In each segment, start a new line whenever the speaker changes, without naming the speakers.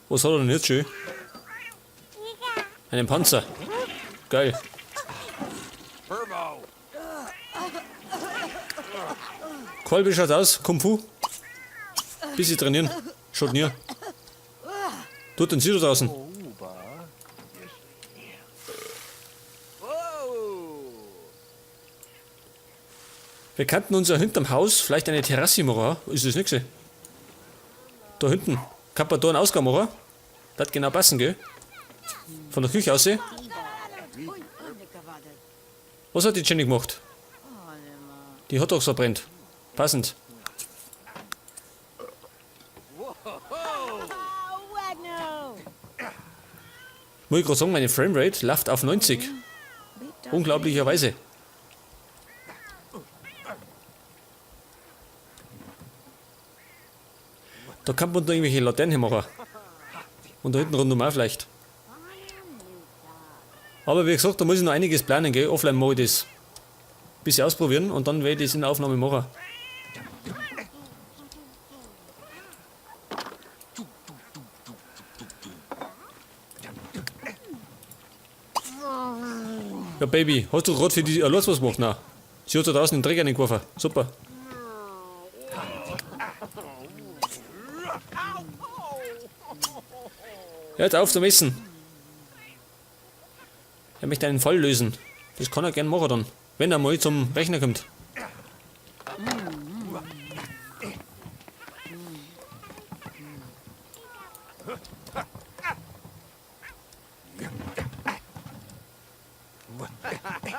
Was hat er denn jetzt schon? Einen Panzer. Geil. Karl, wie schaut's aus? Kung Fu? Bisschen trainieren. Schaut nie. Tut denn sie da draußen? Wir könnten uns ja hinterm Haus vielleicht eine Terrasse machen. Ist das nicht so? Da hinten. Kann man da einen Ausgang machen? Das genau passen, gell? Von der Küche aus. Was hat die Jenny gemacht? Die Hotdogs verbrennt. Passend. Muss ich gerade sagen, meine Framerate läuft auf 90. Unglaublicherweise. Da kann man da irgendwelche Laternen machen. Und da hinten rundum auch vielleicht. Aber wie gesagt, da muss ich noch einiges planen, gell? Offline mache ich das. Bisschen ausprobieren und dann werde ich das in der Aufnahme machen. Ja, Baby, hast du gerade für die Erlass was gemacht? Nein. Sie hat da draußen den Dreck reingeworfen. Super. Jetzt auf zum Essen. Er möchte einen Fall lösen. Das kann er gern machen dann. Wenn er mal zum Rechner kommt.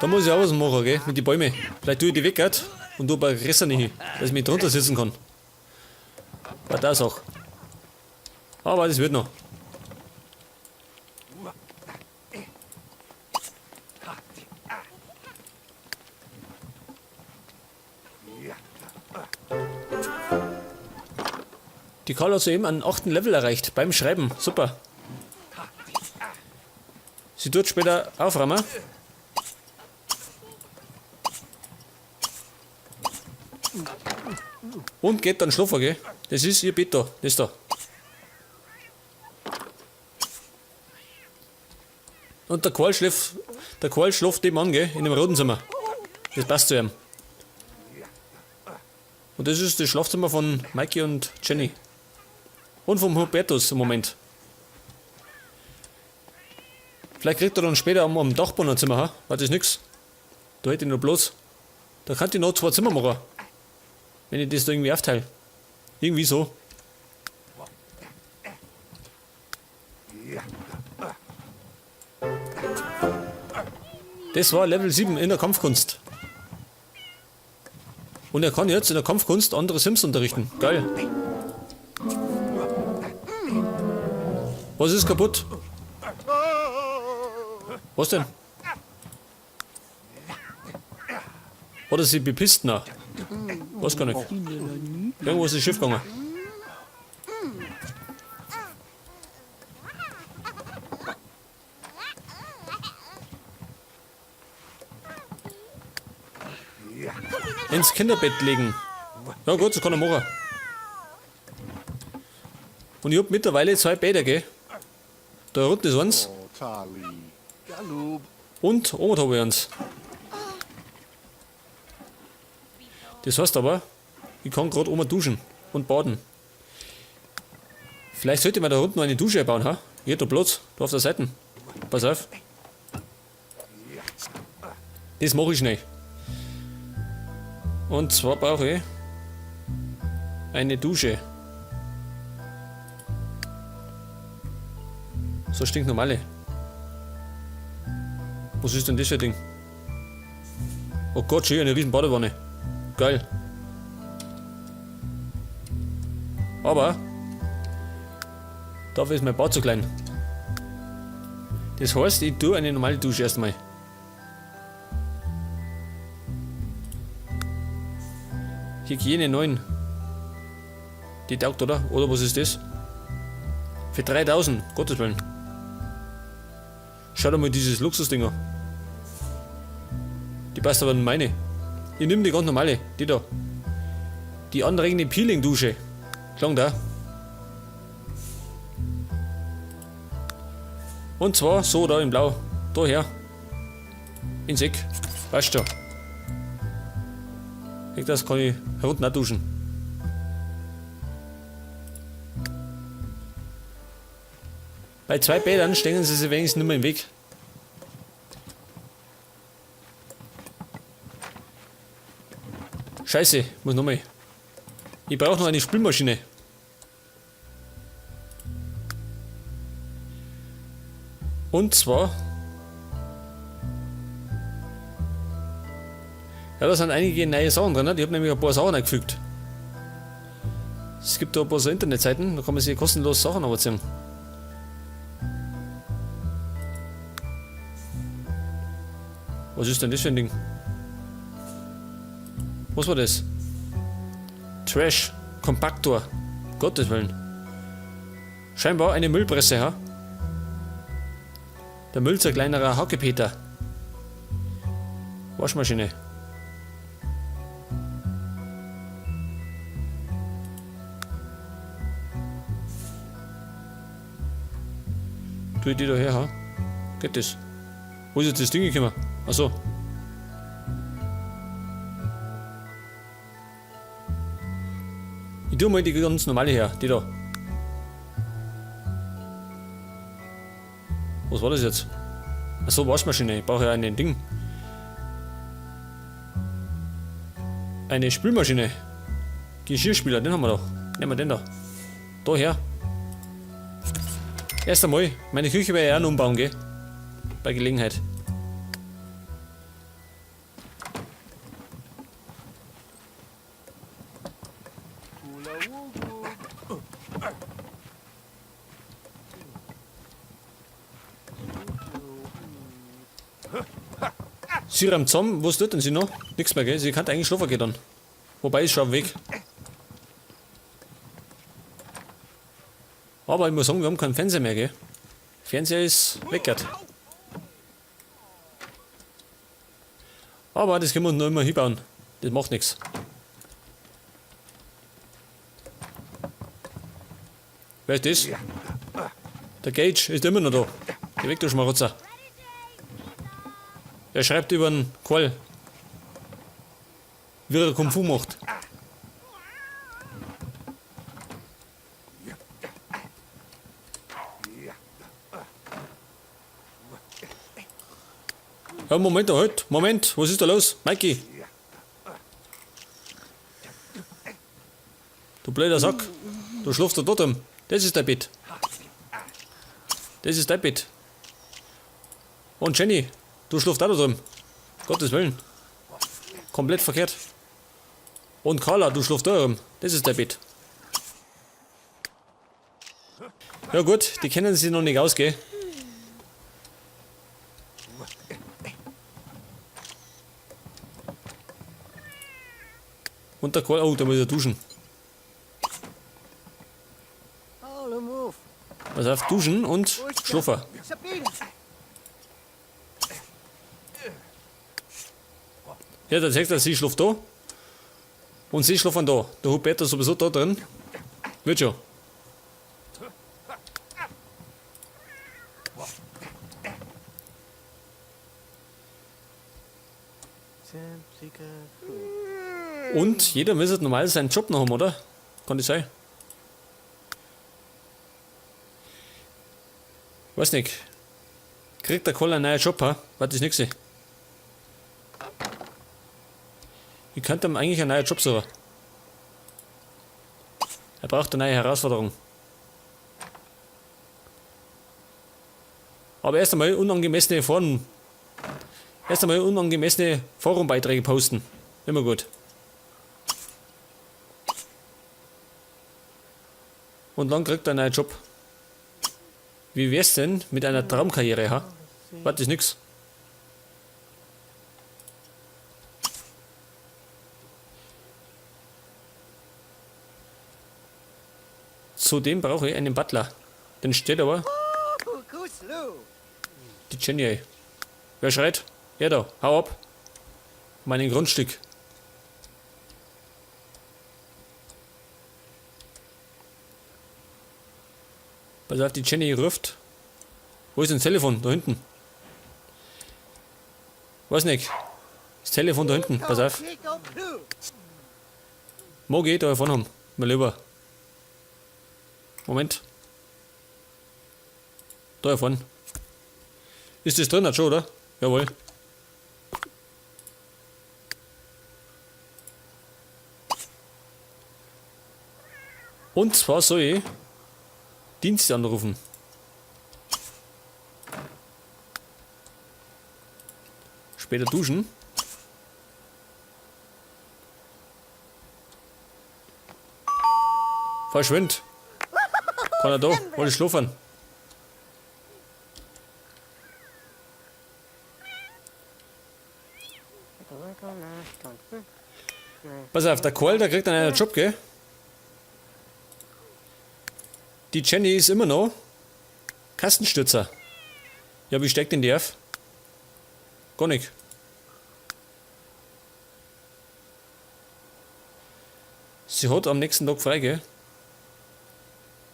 Da muss ich auch was machen, gell? Mit den Bäumen. Vielleicht tue ich die weg grad und tu ein paar Gräser hin, dass ich mich drunter sitzen kann. War das auch. Aber das wird noch. Die Karl hat soeben einen 8. Level erreicht beim Schreiben. Super. Sie tut später aufräumen. Und geht dann schlafen, gell? Das ist ihr Bett da. Das da. Und der Karl schläft, der Karl schläft nebenan, gell? In dem roten Zimmer. Das passt zu ihm. Und das ist das Schlafzimmer von Mikey und Jenny. Und vom Hubertus im Moment. Vielleicht kriegt er dann später am Dachboden ein Zimmer, ha? War das nix? Da hätte ich noch bloß. Da kann ich noch 2 Zimmer machen. Wenn ich das da irgendwie aufteile. Irgendwie so. Das war Level 7 in der Kampfkunst. Und er kann jetzt in der Kampfkunst andere Sims unterrichten. Geil. Was ist kaputt? Was denn? Oder sie bepisst noch? Weiß gar nicht. Irgendwo ist das Schiff gegangen. Ins Kinderbett legen. Ja gut, so kann er machen. Und ich hab mittlerweile 2 Bäder, gell? Da unten ist eins. Und oben hab ich eins. Das heißt aber, ich kann grad oben duschen und baden. Vielleicht sollte man da unten noch eine Dusche bauen, ha? Hier, da Platz, da auf der Seite. Pass auf. Das mach ich schnell. Und zwar brauche ich eine Dusche. So stinknormale. Was ist denn das für ein Ding? Oh Gott, schön, eine riesen Badewanne. Geil. Aber dafür ist mein Bad zu klein. Das heißt, ich tue eine normale Dusche erstmal. Hygiene 9. Die taugt, oder? Oder was ist das? Für 3000, Gottes Willen. Schau dir mal dieses Luxusding an. Die passt aber in meine. Ich nehme die ganz normale, die da. Die anregende Peeling-Dusche. Klang da. Und zwar so da in Blau. Daher. Ins Eck. Weißt du. Das kann ich herunten auch duschen. Bei 2 Bädern stehen sie sich wenigstens nicht mehr im Weg. Scheiße, muss nochmal. Ich brauche noch eine Spülmaschine. Und zwar... Ja, da sind einige neue Sachen drin. Ich hab nämlich ein paar Sachen eingefügt. Es gibt da ein paar so Internetseiten, da kann man sich kostenlos Sachen runterziehen. Was ist denn das für ein Ding? Was war das? Trash. Kompaktor. Gottes Willen. Scheinbar eine Müllpresse, ha? Der Müllzerkleinerer Hackepeter. Waschmaschine. Tu ich die da her, ha? Geht das? Wo ist jetzt das Ding gekommen? Achso. Ich tu mal die ganz normale her, die da. Was war das jetzt? Achso, Waschmaschine. Ich brauche ja ein Ding. Eine Spülmaschine. Geschirrspüler, den haben wir doch. Nehmen wir den da. Da her. Erst einmal, meine Küche werde ich auch noch umbauen, gell? Bei Gelegenheit. Sie rammt zusammen, was tut denn sie noch? Nix mehr, gell? Sie kann eigentlich schlafen gehen dann. Wobei, ist schon am Weg. Aber ich muss sagen, wir haben keinen Fernseher mehr, gell? Fernseher ist weggehört. Aber das können wir noch immer hinbauen. Das macht nix. Wer ist das? Der Gage ist immer noch da. Geh weg, du Schmarotzer. Er schreibt über den Qual, wie er Kung Fu macht. Ja, Moment, halt, Moment, was ist da los? Mikey! Du blöder Sack, du schlafst da dort rum. Das ist dein Bett. Das ist dein Bett. Und Jenny, du schlafst auch da drin. Gottes Willen. Komplett verkehrt. Und Carla, du schlafst da drin. Das ist dein Bett. Ja gut, die kennen sich noch nicht aus, gell? Und der Karl, oh, da muss ich duschen. Pass auf, duschen und schlafen. Ja, da zeigt er, sie schläft da. Und sie schlafen da. Der Huberto ist sowieso da drin. Wird schon. Und jeder müsste normal seinen Job noch haben, oder? Kann das sein? Weiß nicht. Kriegt der Koller einen neuen Job, ha? Warte, das nächste. Ich könnte ihm eigentlich einen neuen Job suchen. Er braucht eine neue Herausforderung. Aber erst einmal unangemessene Foren. Erst einmal unangemessene Forumbeiträge posten. Immer gut. Und dann kriegt er einen neuen Job. Wie wär's denn mit einer Traumkarriere, ha? Warte, ist nix. Zudem brauche ich einen Butler. Den steht aber die Jenny, ey. Wer schreit? Er da, hau ab. Meinen Grundstück. Pass auf, die Jenny ruft. Wo ist denn das Telefon? Da hinten. Weiß nicht. Das Telefon da hinten. Pass auf. Mag ich da vorne haben. Mein Lieber. Moment. Da vorne. Ist das drin schon, oder? Jawohl. Und zwar soll ich Dienst anrufen. Später duschen. Verschwind. Kann er da? Wollte ich schlafen. Pass auf, der Karl, der kriegt dann einen Job, gell? Die Jenny ist immer noch Kastenstürzer. Ja, wie steckt denn die auf? Gar nicht. Sie hat am nächsten Tag frei, gell?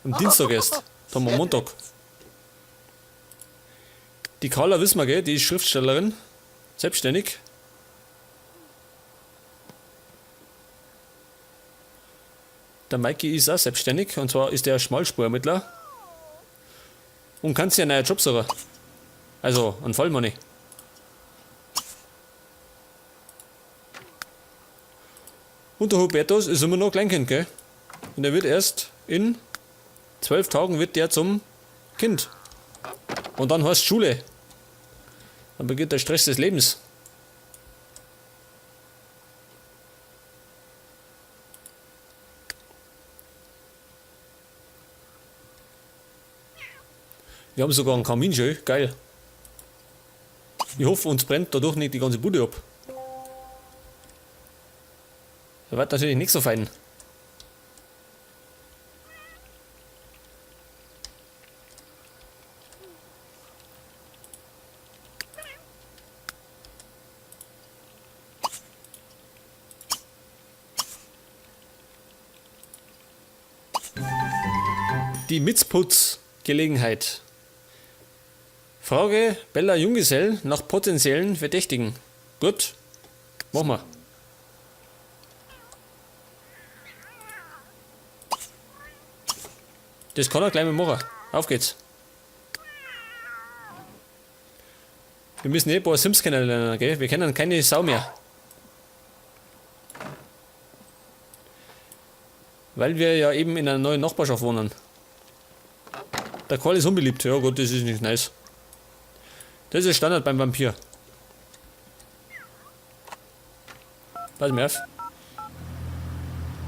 Am Dienstag erst. Dann am Montag. Die Carla wissen wir, gell? Die ist Schriftstellerin. Selbstständig. Der Mikey ist auch selbstständig. Und zwar ist der Schmalspurermittler. Und kann sich einen neuen Job suchen. Also, einen Fall meine ich. Und der Hubertus ist immer noch Kleinkind, gell? Und er wird erst in 12 Tagen wird der zum Kind. Und dann heißt Schule. Dann beginnt der Stress des Lebens. Wir haben sogar einen Kamin schon, geil. Ich hoffe, uns brennt dadurch nicht die ganze Bude ab. Das wird natürlich nicht so fein. Die Mitzputzgelegenheit. Frage Bella Junggesell nach potenziellen Verdächtigen. Gut, machen wir. Das kann er gleich mal machen. Auf geht's. Wir müssen eh ein paar Sims kennenlernen, gell? Wir kennen keine Sau mehr. Weil wir ja eben in einer neuen Nachbarschaft wohnen. Der Karl ist unbeliebt. Ja gut, das ist nicht nice. Das ist Standard beim Vampir. Pass mir auf.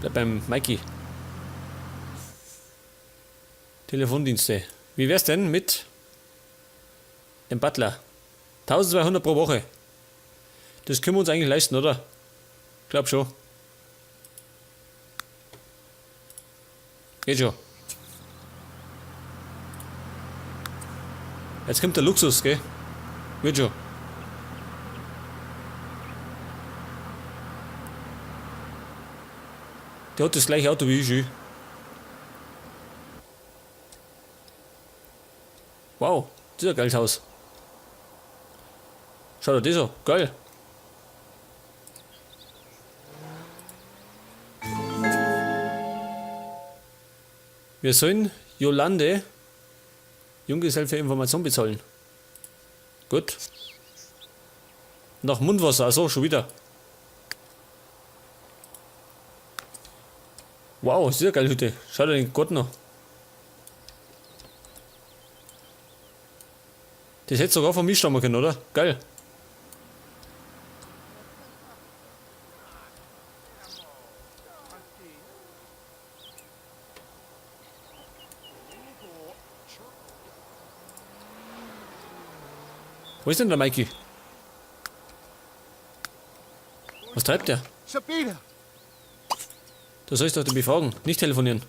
Bleib beim Mikey. Telefondienste. Wie wär's denn mit dem Butler? 1200 pro Woche. Das können wir uns eigentlich leisten, oder? Glaub schon. Geht schon. Jetzt kommt der Luxus, gell? Wird schon. Der hat das gleiche Auto wie ich. Wow, das ist ein geiles Haus. Schau dir das an, geil. Wir sollen Jolande Junggesell für Information bezahlen. Gut. Nach Mundwasser, also schon wieder. Wow, sehr geil Hütte. Schau dir den Gott noch. Das hätte sogar von mir stammen können, oder? Geil. Wo ist denn der Mikey? Was treibt der?
Sabina!
Du sollst doch den befragen, nicht telefonieren.